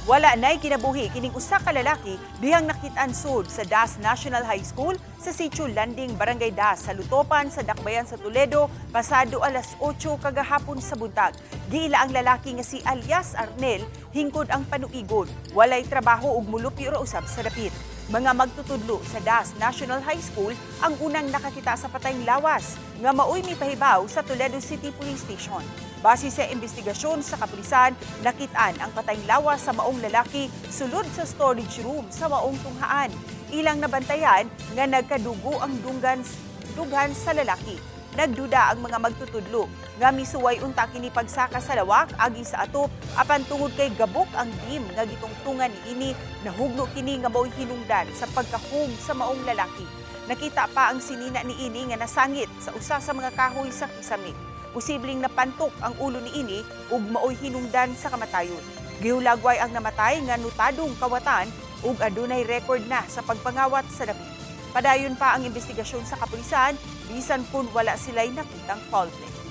Wala na'y kinabuhi kining usa ka lalaki dihang nakit-an sud sa Das National High School sa Sitio Landing, Barangay Das sa Lutopan sa Dakbayan sa Toledo pasado alas 8 kagahapon sa buntag. Giila ang lalaki nga si alias Arnel, hingkod ang panuigon. Walay trabaho ug mulupyo ra usab sa dapit. Mga magtutudlo sa Das National High School ang unang nakakita sa patayng lawas nga maoy mipahibaw sa Toledo City Police Station. Base sa investigasyon sa kapulisan, nakitaan ang patayng lawas sa maong lalaki sulod sa storage room sa maong tunghaan. Ilang nabantayan nga nagkadugo ang dunggan, dughan sa lalaki. Nagduda ang mga magtutudlo nga misuway unta kini pagsaka sa lawak agi sa atop, apan tungod kay gabok ang beam nga gitungtungan niini, nahugno kini nga mao'y hinungdan sa pagkahug sa maong lalaki. Nakita pa ang sinina niini nga nasangit sa usa sa mga kahoy sa kisame. Posibleng napantok ang ulo niini ug maoy hinungdan sa kamatayon. Gihulagway ang namatay nga notadong kawatan ug adunay record na sa pagpangawat sa dapit. Padayon pa ang investigasyon sa kapulisan bisan kung wala sila'y nakitang foul play.